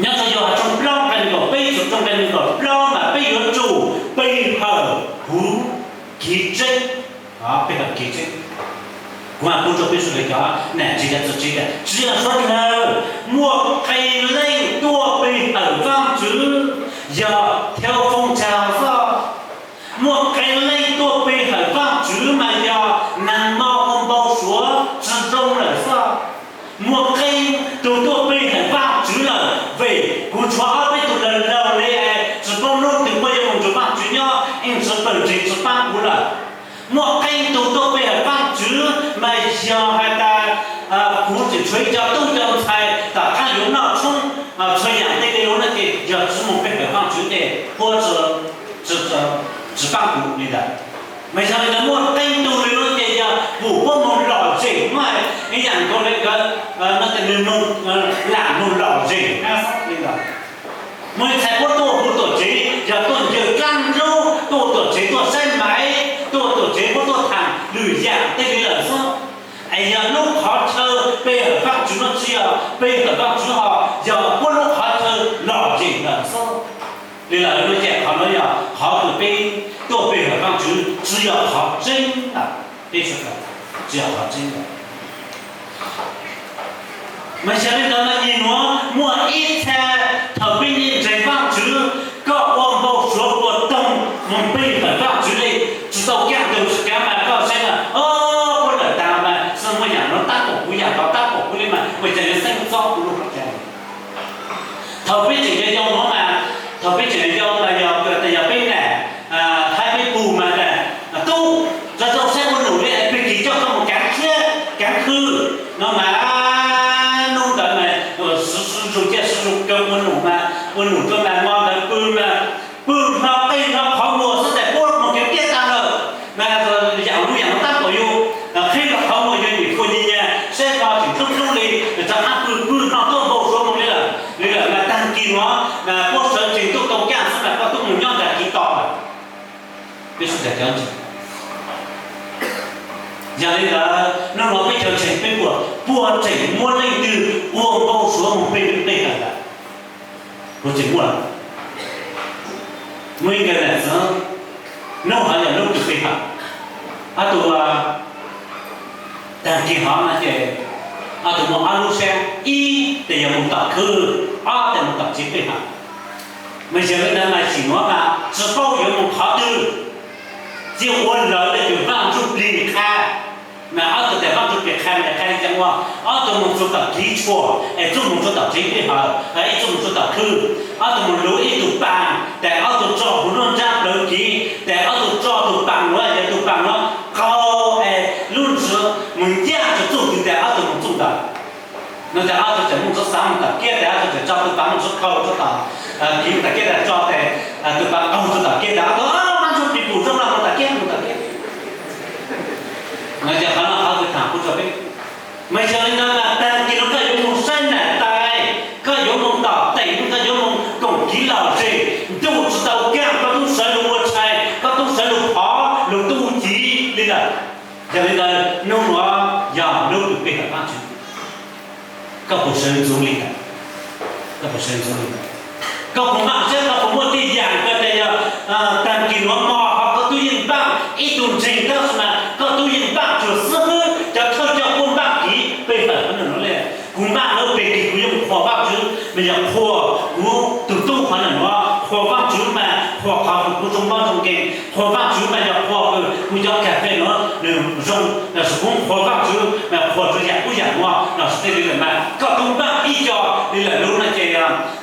Nyob rau Yauhas tshooj plaub nqe nees nkaum peb txug tshooj nqe nees nkaum plaub mas peb yuav tsum pe hawm huv kev tseeb, pe hawm kev tseeb. Kuv has kuv rua peb sawv daws cov nam tsev cov txiv tsev tas tsi yog suav dlawg, muaj qee leej tuaj pe hawm Vaajtswv yog thawj foob tsaug xwb. Muaj qee leej tuaj pe hawm Vaajtswv mas yog naag mo ua npau suav tsi zoo lawm xwb. Muaj qee tug tuaj pe hawm Vaajtswv lawm vim kuv tshuav ob peb tug laug laug li es tsi paub nub twg puab yuav moog nrug Vaajtswv nyob, yeej tsi pawg ntseeg tsi paab kuv lawm. Muaj qee tug tuaj pe hawm Vaajtswv mas yog has tas kuv tseem tshuav ib co tub co ntxhais tom qaab yuav noj tshoob, txhua yaam tej li lug no ces yog tsi moog pe hawm Vaajtswv ces puab tsi paab kuv li ntawd. Mas yog li ntawd muaj qee tug li lug ces yog pum puab moog lom zem mas ib yaam nkaus li nkawd no ces nwg moog, lam moog lom zem hab li ntawd. Muaj ib txhia puab tuaj huv tuam tsev yog tuaj ncaws dlaab nrub, tuaj tuam tsev tuaj saib maiv, tuaj tuam tsev puab tuaj thaam lwm yaam tej li lawm xwb. Es yog lub qhov chaw pe hawm Vaajtswv no tsi yog pe hawm Vaajtswv ho yog puab lub qhov chaw lom zem lawm xwb. Li lawm no ces qhov no yog qhov kws peb tuaj pe hawm Vaajtswv tsi yog qhov tseeb lawm, peb sawv daws, tsi yog qhov tseeb lawm. Mas yog li ntawd mas nyem nuav muaj ib txha thaum peb yeej ntseeg Vaajtswv, koj ua npau suav ua toog moog pe hawm Vaajtswv li, tsi tau kaaj ntug tsi kav mas koj saib mas, o, puab lawm taag mas xwb muaj yaam nuav tab tom kuv, yaam tod tab tom kuv li mas ua cas yuav xeeb txob kuv lub hauv cav. Thaum peb tseem yau yau nuav mas, thaum peb tseem yau yau mas yog, yog peb nam hab peb pug mas tas, tub, rov rau saib ua num li, pig kig coj koj mus kaav tshiab kaav khw no mas, nub ntawd mas sib zug ciaj sib zug kawg ua num mas, ua num rua mas mo ntawd pw mas, pw hno qe hno qhov muag xwb tas puab moog kev tiaj taag lawm mas, yaam lub yaam nuav tab tom yug, qhib rua qhov muag yug nyem kua nyeg nyag saib hlo tseem dlub dlub li, rov qaab pw pw hno tuaj npau suav moog li lawm, li lawm mas taag kis nuav mas puab sawv tsees tuaj tau kaaj xwb mas koj tub moog nyob nraag kis tos lawm. Peb sawv daws cov ntseeg, yog li ntawd nub nuav peb cov ntseeg peb puas, puas tseem muaj leej twg ua npau suav moog pe, pe hawm lawm? Puas tseem muaj lawm? Muaj ib nkawd nam txiv, nub hov yog nub kws peb hawm, ob tug, tag kis hov no ces ob tug muaj ob lub siab, ib tes yog mus tom khw, ob tes mus tom tsev peb hawm. Mas yog li ntawd mas sim nuav mas tsi paub yuav mus qhov twg, tsi ua lawv le tus Vaaj Ntsuj Plig qha. Mas ob tug tes Vaaj Ntsuj Plig qha mas qha li cas ua, ob tug mus txug tom kiv tshuam es txuj mus txug tom tsev peb hawm, ib txuj mus txug tom khw, ob tug mus luv ib tug paas tes ob tug tso huv nruab nrab plawv kiv tes ob tug tso tug paas nuav, yog tug paas nuav qaug es lub ntsws mus ncaj txug txuj twg tes ob tug mus txuj ntawd. No tes ob tug tseem mus txug xav mus tom kiab tes ob tug tseem tso tug paas mus txug qaug txug tom kiv mus tom kiab tes tso tes tug paas qaug txug tom kiab tes ob tug, Vaaj Ntsuj Plig pum zoo no mus tom kiab mus tom kiab. No ces qhov no qhov kws tham kuv rua peb, mas yog li ntawd mas tag kis no koj yuav mus saib nam tais, koj yuav mus tom tes, koj yuav mus koom kiv lom zem, ntuj tsi tau kaaj koj tub sawv lug ua tshais, koj tub sawv lug phov lug tub civ li lawm. Yog li ntawd nub nuav yog nub kws peb hawm Vaajtswv. Koj puas sawv ntxuv li ntawd? Koj puas sawv ntxuv li ntawd? Koj puas npaaj seb koj puas muaj tej yaam kws tes yog tag kis nuav mo ho koj tub yeej npaaj ib tug ntseeg tab sis mas koj tub yeej npaaj tsuas xib hwb cov thawj coj puab npaaj kiv peb hawm qhov nuav le. Kuv npaaj lub peg kig kuv yeej qhuas Vaajtswv mas yog qhuas kuv tug tub qhov nuav, qhuas Vaajtswv mas qhuas qhov kws kuv zoo mob zoo nkeeg, qhuas Vaajtswv mas yog qhuas kws kuv cov kas fes nuav nws zoo, lossis kuv qhuas Vaajtswv mas qhuas tsuas yaam ub yaam nuav lossis tej li lawm mas koj tub npaaj ib co li lawm lub no ces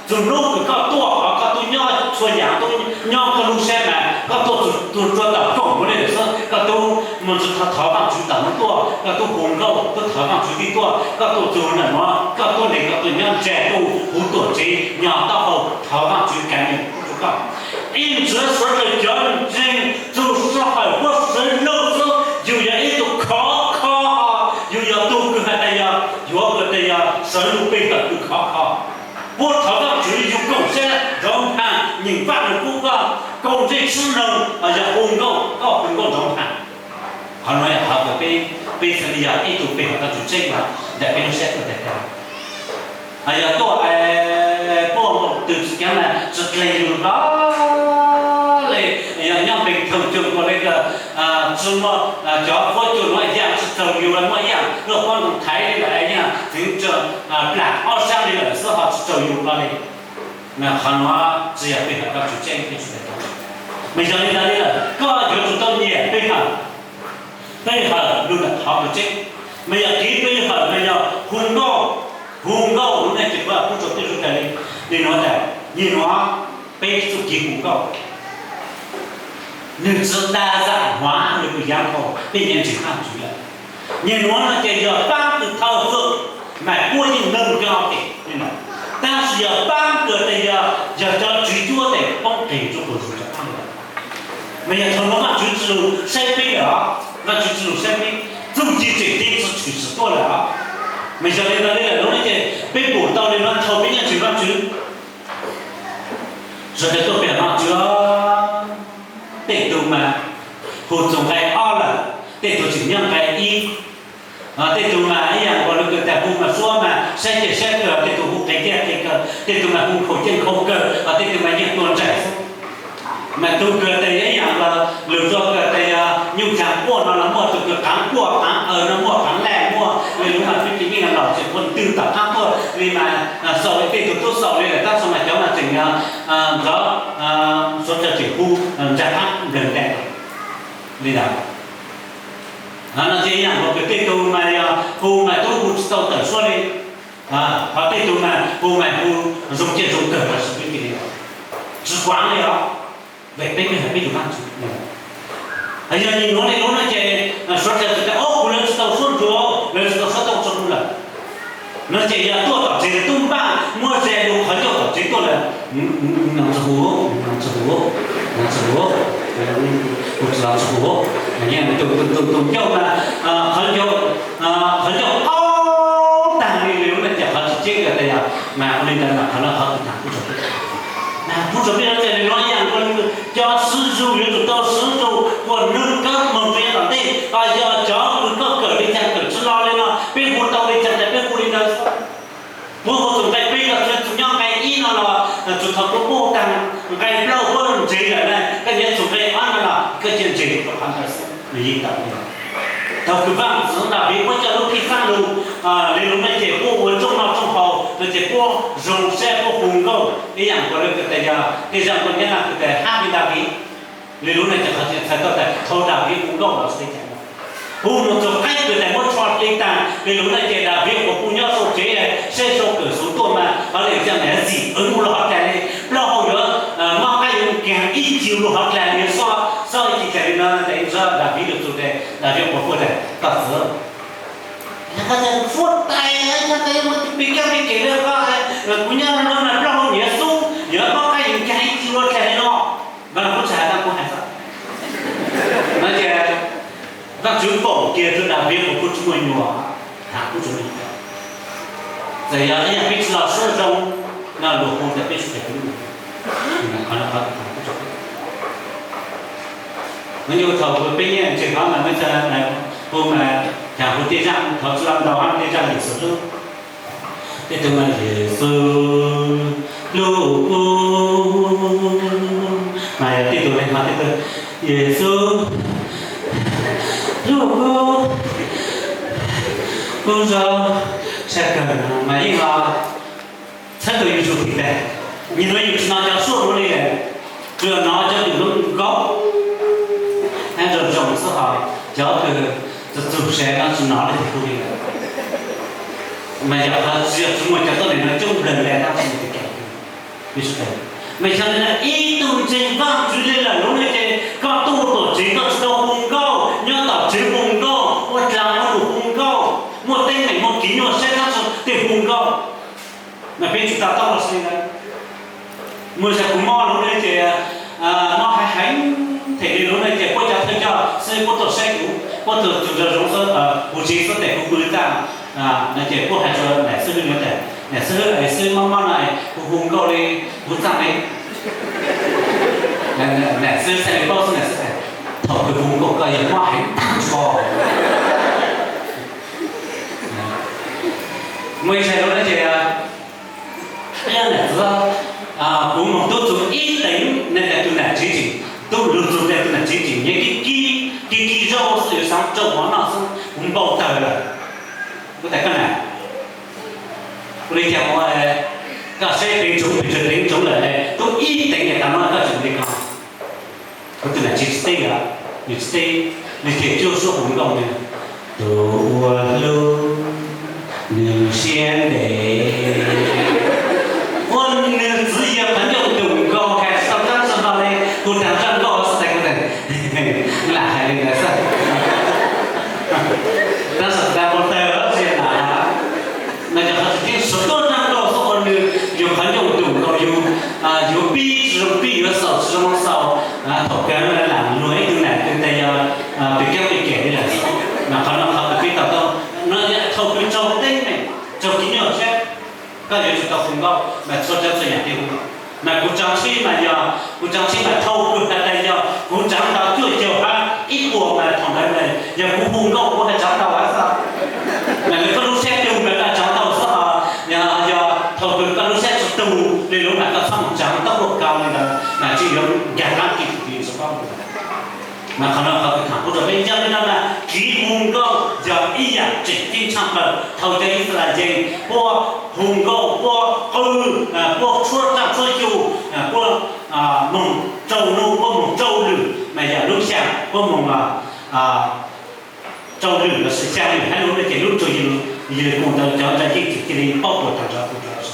txug nub kws koj tuaj hov koj tub nyob txhua yaam tub nyob koj lub sab mas koj tuaj txug tug rua tom koom ua li lawm xwb, koj tub mus tsi thov thov Vaajtswv tom nuav tuaj, koj tub hu nkauj tub thov Vaajtswv tij tuaj, koj tuaj txug nam nuav koj tuaj le koj tuaj nyob ntsa tuj huv tuam tsev nyo taub hau thov Vaajtswv kav nyeem rua koj. Ib ntsis suav dlawg cov ntseeg txug sij hawm puab sawv lug xwb yus yog ib tug khov kho, yus yog tug kws has tas yog yuav kws tas yog sawv lug peb hawm kws khov kho. Puab thov Vaajtswv yus koom sab nrov npaag nyeem Vaaj Lug Kub koj, koom ntsej sib noog yog hu nkauj koj hu nkauj nrov npaag. Qhov nuav yog qhov kws peb, peb xav li yog ib tug peb hawm Vaajtswv tseeb mas ntawm peb lub sab tuaj tag tag. Yog tuaj puaj nkaus twg tsi kheev mas tsi dleeg yus hlo le, yog nyob peg thooj cuag nkaus le kws tsi muaj cov fuab cuag nuav yaam tsi txaug yus muaj yaam luaj pob ntoo thaiv li lawm yaam txeev plam ob sab li lawm xwb ho tsi txaug yus hlo li. Mas qhov nuav tsi yog peb hawm Vaajtswv tseeb peb tsi tau. Mas yog li ntawd li lawm koj yuav tsum tau nyiam peb hawm, peb hawm lug ntawm qhov kws tseeb. Mas yog kev peb hawm mas yog hu nkauj, hu nkauj lub neej ces puab pub rua peb lub kawg li. Li nuav tas, yog nuav peb txuj kev hu nkauj nwg tsi dag zam hmuav nwg kws yaav nkaus peb nyiaj ntseeg Vaajtswv lawm. Nyem nuav no ces yog paab kws thawj fwm mas puab yeej leej kawg tes, tab sis yog paab kws tas yog, yog cov tswv cuab tes poob qes rua puas zuag rov qaab lawm. Mas yog thaum nuav Vaajtswv tsi lug saib peb lawm, Vaajtswv tsi lug saib peb, txuj ci tseem ceeb tsi tshwm sim tuaj lawm. Mas yog li ntawd li lawm nuav ces peb pum tau li nuav thaum peb nyiaj ntseeg Vaajtswv, suav dlawg tuaj peb hawm Vaajtswv, tej tug mas hu txug nqai ob lawm, tej tug tseem nyob nqai ib. Tej tug mas ib yaam nkaus le kws tas hu mas suab mas saib ceg saib kawg, tej tug hu qes ceg qes kawg, tej tug mas hu nkhaus ceg nkhaus kawg, tej tug mas yeej tua nraim xwb. Mas tug kws tas yog ib yaam nkaus lug txug kws tas yog nyuj caag quaj no los muaj, tug kws qaav quaj qaav aws no muaj, qaav laj muaj, li nuav mas peb cov yeej laus tseem ua ntwg tom qaab tuaj li mas xaus li tej tug tub xaus li lawm tab sis mas cov mas tseem yog ntxov suav dlawg tseem hu ntsa qaab nplawg ntaim li ntawd. No ces ib yaam nkaus kws tej tug mas yog hu mas tub hu tsi tau tawm suab li, ho tej tug mas hu mas hu zoo ceg zoo kawg los sis peb cia li tsi kuav li os. Vim peb peb hawm peb yug Vaajtswv. Yog nyem nuav li nuav no ces suav dlawg txawm tas, o, kuv lawv tsi tau suab ntsuag, lawv tsi tau suab tau tso kuv lawm. No ces yog tuaj tom tsev tub npaaj muab ze lug qhov ncauj tom tsev tuaj lawm, tsi hu, tsi hu, tsi hu, kuv tsi tau tsi hu, tus tus tus ncauj mas qhov ncauj, qhov ncauj qaug taag li li lub neej ces qhov tseem ceeb kawg tas yog mas ua li ntawd mas qhov no qhov kws taag kuv rua peb, mas kuv rua peb no ces li nuav ib yaam nkaus le kws cov swv zug yuav tsum tau swv zug puas nug kawg moog rua yav tom ntej, yog cov kws koj kawm li caag kawm tsi lo li no peb hu tau li caag tas peb hu li ntawd. Puab hu txug nqai peb los txug nyob nqai ib no los txug thaum Puab taag nqe plaub puab ntseeg lawm na, koj nyob txug nqe ob no los koj cia ntseeg rua qhov ntawd xwb, nws yeej tau li. Thaum kws Vaajtswv Daviv puab coj lub phij xaab lug, li lub no ces puab ua rooj noj rooj haus no ces puab zoo sab puab hu nkauj ib yaam nkaus le kws tas yog tej zaj nkauj nyab no kws tas hab li Daviv. Li lub no ces qhov txhais tau tas thaum Daviv hu nkauj los seb cas no. Hu moog txug qaib kws tas muab tsho dle taag, li lub no ces Daviv quas puj nyob sau tsev, saib sau kawm xuv tuaj mas hov le ca nam zim ua lug hov dlaag le, plaub hau yuav mob qaib yuav nkaag ib cig lug hov dlaag le, xob xob ib cig dlaag le no tas ib zag Daviv lug txug tas Daviv quas puj tas koj txwv, koj fuab tais, koj yuav muaj tug pig kab pig kem le koj, kuv nyob no mas plaub hau nyiav xub yuav mob qaib yuav nkaag ib cig lug dlaag le no. Mas kuv tsis has tau kuv has xwb. No ces Vaajtswv foom kiag rua Daviv quas puj tsi muaj nyuam, has kuv tsi muaj nyuam. Txawm yog ib yaam peb tsi los suab zoo no luag hu tas peb sib teg. Qhov no qhov kuv tsis, no yog thaum peb nyiaj ntseeg qhov mas muaj txag hu mas, cas hu tej zaaj thov tsi los ntau hab tej zaaj Yexus hlub. Tej tug mas Yexus hlub kuv, mas yog tej tug le hov tej tug Yexus hlub kuv, kuv zoo sab kawg mas yeej los txhawb tau yug zug pim tag. Nim no yug tsi nov cov suab nuav le, tsuas nov cov kws lub nkaus hab zoo zoo xwb hos cov kws txug txug sab no tsi nov le tug li lawm. Mas yog qhov tsi yog tsi muaj cov tuab neeg no coob nplawg le tab sis tsis kev, mas yog ib tug ntseeg Vaajtswv le lawm lub ne ces koj tuaj tuam tsev koj tsi tau hu nkauj, nyob tom tsev hu nkauj, ua dlaag ua lug hu nkauj, muaj teeb meem muaj kev nyuaj sab tab sis tej hu nkauj. Mas peb tsi tau taub los sib le, muaj zag kuv mob lub ne ces mob heev heev, them li lub ne ces puab cov thawj coj xwb puab tuaj saib kuv, puab tug tug zoo zoo xwb, kuv tsev xwb tes kuv pw tag, no ces puab has rua nam xib hwb nuav tas nam xib hwb es xib hwb mob mob no kuv hu nkauj le kuv txaaj le, nam xib hwb xaav le paub xwb nam xib hwb, thaum kws hu nkauj koj yog mob heev taag nrho. Muaj ib zag lub ne ces nam txiv, kuv moog tub txug ib teev ne tas tug nam tsev tseem, tub lug txug tas tug nam tsev tseem nyiav kib kib kib zaub xwb yuav xaav rau mov noj xwb kuv npau tawg lawm. Kuv tas koj nam, ua le caag ua, koj saib teev tsoov pes tsawg teev tsoov lawm, tub ib teev tas no koj tseem le ko. Kuv tug nam tsev tsi teb, nws tsi teb, nws tseem cuab suab hu nkauj le, tus uas hlub nws siab ntev, ua nwg txwv yog qhov ncauj ntuj nkaus has tsi tau dlaab tsi hlo le, kuv taag zaj nkauj xwb tas kuv lam hais le ntawd xwb. Tab sis tas kuv tawg tsi na, mas yog qhov tseem ceeb suav tuab zaj nkauj xwb ua nwg yog qhov ncauj ntuj nkaus yug, yuav pib tsi zoo pib yuav xaus tsi zoo xaus, thaum kawg lam luag ib tug nam kws tas yog pes kaab pes kem le lawm xwb. Mas qhov no qhov kws peb tau taub no, thaum kws raug teeb meem raug kev nyuaj sab, koj yuav tsum tau hu nkauj mas txhua tsav txhua yaam le hu. Mas kuv tsaav tsheb mas yog kuv tsaav tsheb mas thaum kws has tas yog kuv tsaav tau cuaj caug hab ib puas mas thaum ntawd mas yog kuv hu nkauj kuv has tsaav tau hab xwb. Mas nws koj lub sab tug mas koj tsaav tau xwb os, yog thaum kws koj lub sab tsi tug le lub mas koj txhob moog tsaav tau luaj kau le ntawd mas tsi yuav nkaag qaab kis tug kis tsi paub. Mas qhov no qhov kws tham kuv rua peb yog le no mas kev hu nkauj yog ib yaam tseem ceeb tshaaj plawg. Thaum cov Yixalayees puab hu nkauj puab qw, puab tshuab tsaaj tshuab yug, puab moog rau nub puab moog rau lwm mas yog lub xyaa puab moog rau lwm los sis xyaa lwm hab lub ne ces lub ntsug yog kuj ntawd cov ntsa yeej tsi cia le paub puas taag nrho kuv rua.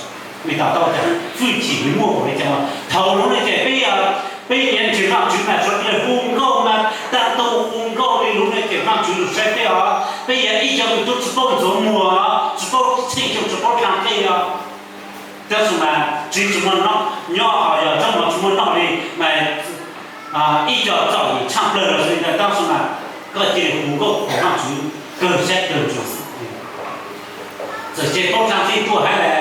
Mej tau taub tas fwj chim nws muaj npaum le caag. Thaum lub ne ces peb, peb nyiav ntseeg Vaajtswv mas suav dlawg hu nkauj mas taag tug hu nkauj le lub ne ces Vaajtswv lug saib peb os. Peb yog ib co kws tub tsi paub ntxuav muag, tsi paub txheej xyoo tsi paub dlaag dlej os. Tab sis mas tsev tsi muaj noj nyob hos yog zaub mov tsi muaj noj le mas ib co txom nyem tshaaj plawg los li ntawd tab sis mas koj cia li hu nkauj qhuas Vaajtswv kawg sab kawg ntsws xwb. Txawm ces paub dlaag dlej tuaj hab le,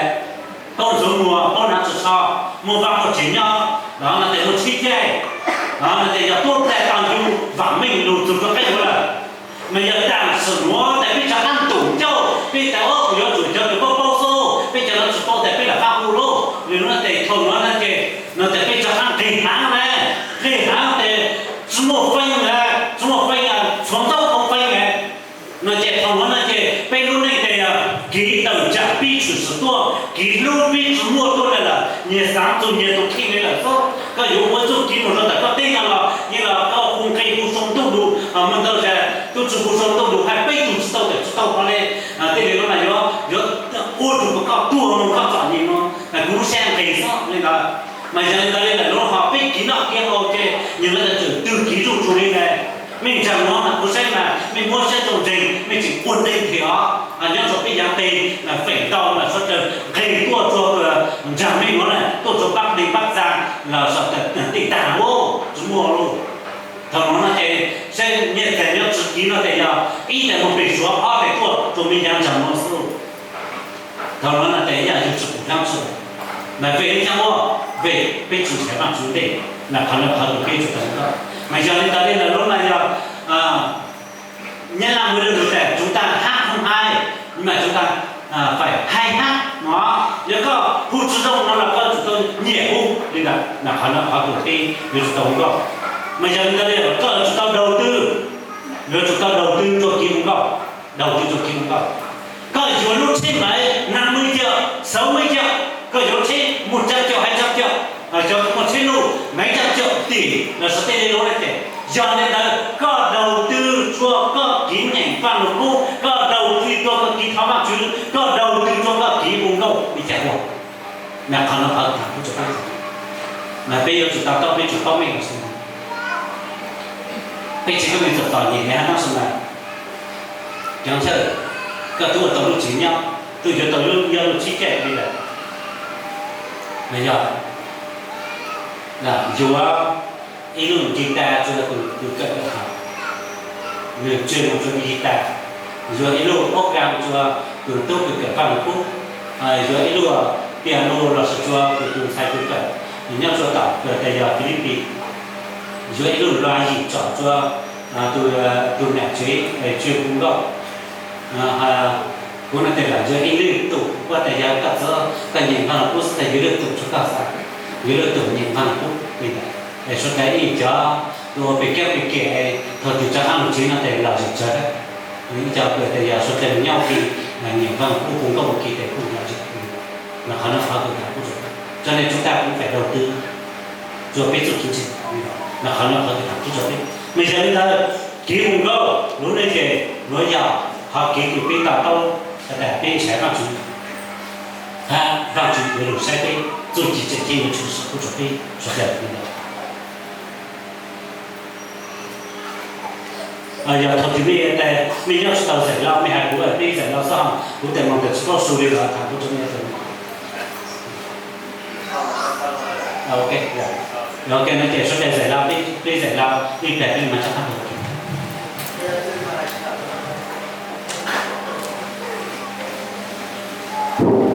paub ntxuav muag paub hnav tsi tsho, muaj vaj muaj tsev nyob los no tes muaj tsheb caij, no tes yog tuab taig tau yug vaam meej lug txug rua qaib huv lawm. Mas yog taam sim nuav tes peb tsi qaab ntuj ncauj peb tas ua kuv yuav tsum cov kws paub paub xwb, peb cov nuav tsi paub tes peb lam qaab hu lauj. Nws nuav tes thaum nuav no ces No ces peb rov qab nqis heev na, nqis heev ces tsis muaj feeb na, tsis muaj feeb, txhua ntaub tau feeb na. No ces thaum no no ces peb lub neej ces kiv tawm tsam pib tshwm sim tuaj, kiv hlub pib tsis muaj tuaj na lawm, nyias xav txug nyias tus kheej li lawm xwb. Koj yuav ua txuj kiv mus rau ntawm koj tej no los yeej los koj hu nqi hu sau ntuj lus, muaj ntau zag tub tsis hu sau ntuj lus hais peb tug tsis tau tawm tsis tau qhov li. Tej li no mas yuav, yuav ua rau koj tuag mus koj txom nyem no, kuv lub siab nqis xwb li ntawd. Mas yog li ntawd li lawm lub no ho peb kiv noj kiv haus ces nyias lub txawm twg kiv zuj zus li ntawd. Mej ntseeg no mas kuv saib mas mej muab siab rau ntseeg, mej tseem ua ntej thiab os. Nyob rau peb yav teb feem ntau mas sawv daws nqis tuaj rua ntseeg mej no na, tuaj rua pab dej pab txag los sawv daws tej tag ua tsis muaj lawm. Thaum no no ces saib nyiaj txag nyob tsis kiv no ces yog ib teg mus pem Suav, ob teg tuaj rua mej yav ntseeg no xwb. Thaum no no ces yog yug tsis pum dlaab tsi, mas vim li cas ua? Vim peb tsis ntshai Vaajtswv ntej, mas qhov no qhov tus peb tsuas tau koj. Mas yog li ntawd li ntawd lub no yog Nyab Laj hu lug tas chúng ta hát không hay, nhưng mà chúng ta phải hay hát no. Yog koj hu tsis zoo no los koj tsum tau nyiam hu li ntawd, mas qhov no qhov tus peb yuav tsum tau nkauj. Mas yog li ntawd li koj yuav tsum tau đầu tư, yuav tsum tau đầu tư rua kev hu nkauj, đầu tư rua kev hu nkauj. Koj yuav lub tsheb maiv năm mươi triệu, sáu mươi triệu, koj yuav lub tsheb một trăm triệu, hai trăm triệu, cov muaj tsheb luj mấy trăm triệu, tỷ los sawv tej li lub no ces yog li ntawd koj đầu tư rua koj kev nyeem Vaj Lug Kub, koj đầu tư rua koj kev thov Vaajtswv, koj đầu tư rua koj kev hu nkauj li cas ua? Mas qhov no qhov tham kuv tsuas paub, mas peb yuav tsum to taub peb tsuas paub mej lus xwb. Peb tsis muaj mej txom txom nyem li hab nab su mas, cov nthawj, koj tub ua tau lub tsev nyob, tub yuav tau lub nyob lub tsheb caij li lawm, mas yog yuav ib lub guitar rua tus kawm kawm haus, nws tseg mus rua guitar, yuav ib lub organ rua tus tub kawm kawm Vaj Lug Kub, yuav ib lub piano los sis rua tus tus ntxhais kawm kawm nyob rua tom kws tas yog Philippines, yuav ib lub loa yim tsom rua tus nam tsev tseg hu nkauj. Kuv no tes lawm yuav ib lwj tus, ua tas yog koj txawj koj nyeem Vaj Lug Kub xwb tas yuav lwj tus rua koj xav, yuav lwj tus nyeem Vaj Lug Kub li ntawd. Es suav dlawg ib cov ua pem kiab pem kem, thaum twg rov qab lug tsev no tes los zim tsawv, ib co kws tas yog suav dlawg nyob ua ke nyeem Vaj Lug Kub hu nkauj ua ke tes kuj los zim. Mas qhov no qhov kws tham kuv tsuas, cho nên chúng ta cũng phải đầu tư rua peb txuj kev ntseeg. Mas qhov no qhov kws tham kuv tsuas peb, mas yog li ntawd kev hu nkauj lub neej ces yuav yog qhov kev kws peb to taub tas peb ntshai Vaajtswv, hab Vaajtswv yuav lug saib peb, txuj ci tseem ceeb yuav tshwm sim kuv tsuas peb suav dlawg li ntawd. Yog thaum twg mej tas mej nyob tsis tau Zaim Lauj, mej has kuv, peb Zaim Lauj xwb, kuv tes moog tes tsis paub su li los tham kuv tsuas mej. Ok, ok, no ces suav dlawg Zaim Lauj, peb Zaim Lauj ib plag peb mas rov qab lug.